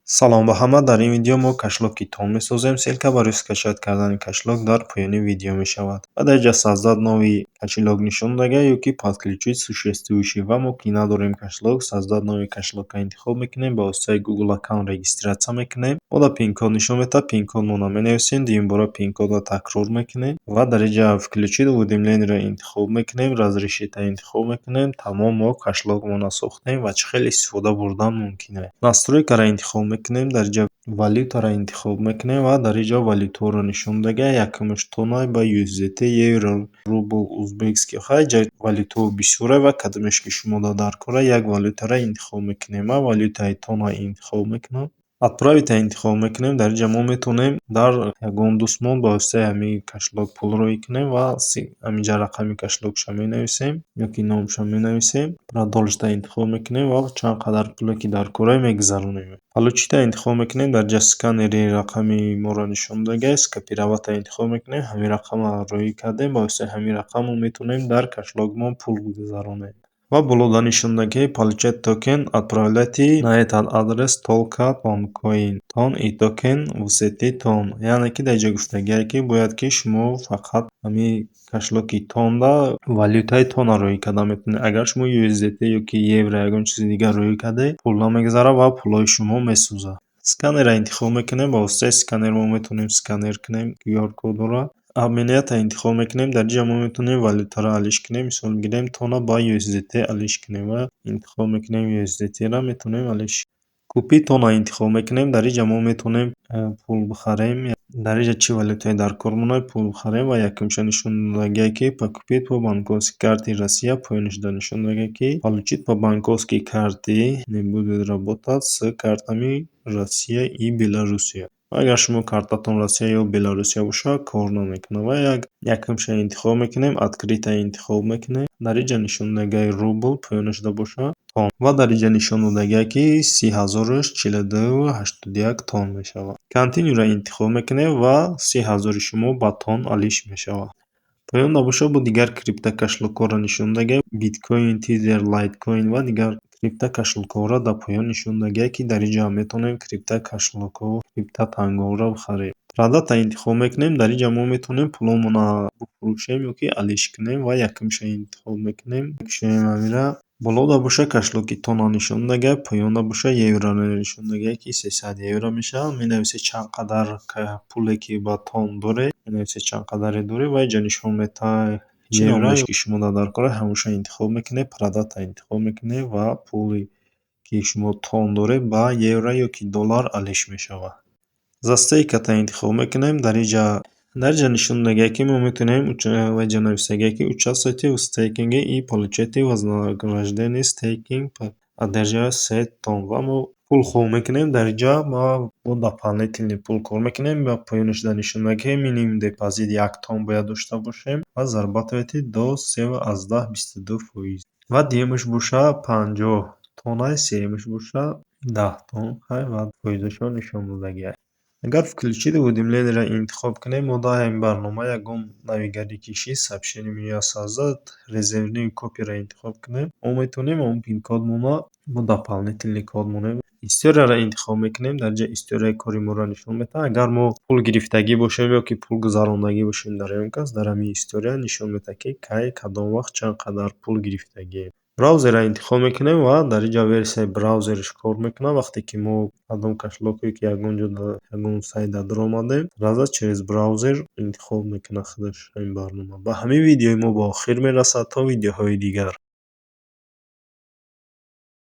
Салом ба ҳама! Дар ин видео мо кошелёки TON месозем. Ссылка барои скачать кардани кошелёк дар поёни видео мешавад. Ва дар инҷа создать новый кошелёк нишон додага ё ки подключить существующий, ва мо ки надорем кошелёк, создать новый кошелёкро интихоб мекунем, ба воситаи Google аккаунт регистрация мекунем. Мо дар пин-код нишон медиҳад, пин-кодмонро менависем, дуюм бора пин-кодро такрор мекунем ва дар инҷа включить уведомлениеро интихоб мекунем, разрешитьро интихоб мекунем. Тамом, мо кошелёкмонро сохтем ва чӣ хел истифода бурдан мумкин аст. Настройкаро интихоб мекунем, дар инҷа валютаро интихоб мекунем ва дар инҷо валютаҳоро нишон додага. Якумаш тонай, ба USDT, евро, рубл, узбекский. Хай, инҷа валютаҳо бисёре ва кадомеш ки шумо дар кора, як валютаро интихоб мекунем. Ман валютаи тонро интихоб мекунам. Отправитьро интихоб мекунем. Дар инҷа мо метавонем дар ягон дӯстмон ба воситаи ҳамин кошелёк пул роӣ кунем ва ҳаминҷа рақами кошелёкша менависем ё ки номашро менависем. Продолжитьро интихоб мекунем ва чанд қадар пуле ки дар кора, мегузаронем. Получитьро интихоб мекунем. Дар инҷа сканери рақами моро нишон додага, скопироватьро интихоб мекунем. Ҳамин рақамро роӣ кардем, ба воситаи ҳамин рақам мо метавонем дар кошелёкмон пул гузаронем. Ва болода нишон додага, ки получать токен, отправляйте на этот адрес только тонкоин, тон и токен в сети TON. Яъне ки дар инҷа гуфтагиае, ки бояд ки шумо фақат ҳамин кошелёки тонда валютаи тонро роӣ карда метавонед. Агар шумо USDT ё ки евро, ягон чизи дигар роӣ кардед, пул намегузарад ва пулҳои шумо месӯзад. Сканерро интихоб мекунем. Ба воситаи сканер мо метавонем сканер кунем QR-кодро. Обменятьро интихоб мекунем. Дар инҷа мо метавонем валютаро алиш кунем. Мисол гирем, тонро ба USDT алиш кунем ва интихоб мекунем USDT-ро, метавонем алиш. Купить тонро интихоб мекунем. Дар инҷа мо метавонем пул бихарем. Дар инҷа чӣ валютае дар кор монад, пул бихарем ва якумша нишон додагиае, ки покупить по банковской карте Россия, поёнашда нишон додагиае, ки получить по банковской карте, не будет работать с картами Россия и Белоруссия. Агар шумо картатон Россия ё Белоруссия бошад, кор намекунад. Ва якумша интихоб мекунем, открытьро интихоб мекунем. Дар инҷа нишон додагиае рубл, поёнашда бошад тон. Ва дар инҷа нишон додагиае, ки 30 042,81 тон мешавад. Continue-ро интихоб мекунем ва 30 000-и шумо ба тон алиш мешавад. Поёнда бошад, бо дигар криптокошелёкҳоро нишон додагиае: биткоин, тезер, лайткоин ва дигар криптокошелёкҳоро дар поён нишон додагиае, ки дар инҷа метавонем криптокошелёкҳо, криптотангаҳоро бихарем. Продатьро интихоб мекунем. Дар инҷа мо метавонем пулҳомонро бифурӯшем ё ки алиш кунем ва якумша интихоб мекунем. Мекушоем ҳаминро. Болода бошад, кошелёки тонро нишон додагиае, поёнда бошад, евроро нишон додагиае, ки 300 евро мешавад. Менависед чанд қадар пуле ки ба тон доред, менависед чанд қадаре доред ва инҷа нишон медиҳад чӣ номеш ки шумо дар кор, ҳамонша интихоб мекунед, продатьро интихоб мекунед ва пуле ки шумо тон доред, ба евро ё ки доллар алиш мешавад. Застейкатьро интихоб мекунем. Дар инҷа нишон додагиае, ки мо метавонем, ва инҷа нависагиае, ки участвуйте в стейкинге и получайте вознаграждение стейкинг одерживая се тон. Ва мо пул хоб мекунем. Дар инҷа ма бо дополнительный пул кор мекунем ва поёнашда нишон додагиае, ки минимум депозит 1 тон бояд дошта бошем ва зарабатываете до 3,22%. Ва дуюмаш бошад, 50 тонай, сеюмаш бошад, 10 тон. Хай, ва фоизашон нишон додагиае. Агар включить уведомлениеро интихоб кунем, мо дар ҳамин барнома ягон навигаре ки шид, сообщение меояд. Создать резервную копияро интихоб кунем, мо метавонем ҳамон пин-кодмонро бо дополнительный код монем. Историяро интихоб мекунем. Дар инҷа историяи кори моро нишон медиҳад. Агар мо пул гирифтагӣ бошем ё ки пул гузарондагӣ бошем дар ягон кас, дар ҳамин история нишон медиҳад, ки кай, кадом вақт, чанд қадар пул гирифтагием. Браузерро интихоб мекунем ва дар инҷа версияи браузериш кор мекунад. Вақте ки мо кадом кошелёк ё ки ягон ҷо, ягон сайтда даромадем, сразу через браузер интихоб мекунад худаш ҳамин барнома. Ба ҳамин видеои мо ба охир мерасад. То видеоҳои дигар.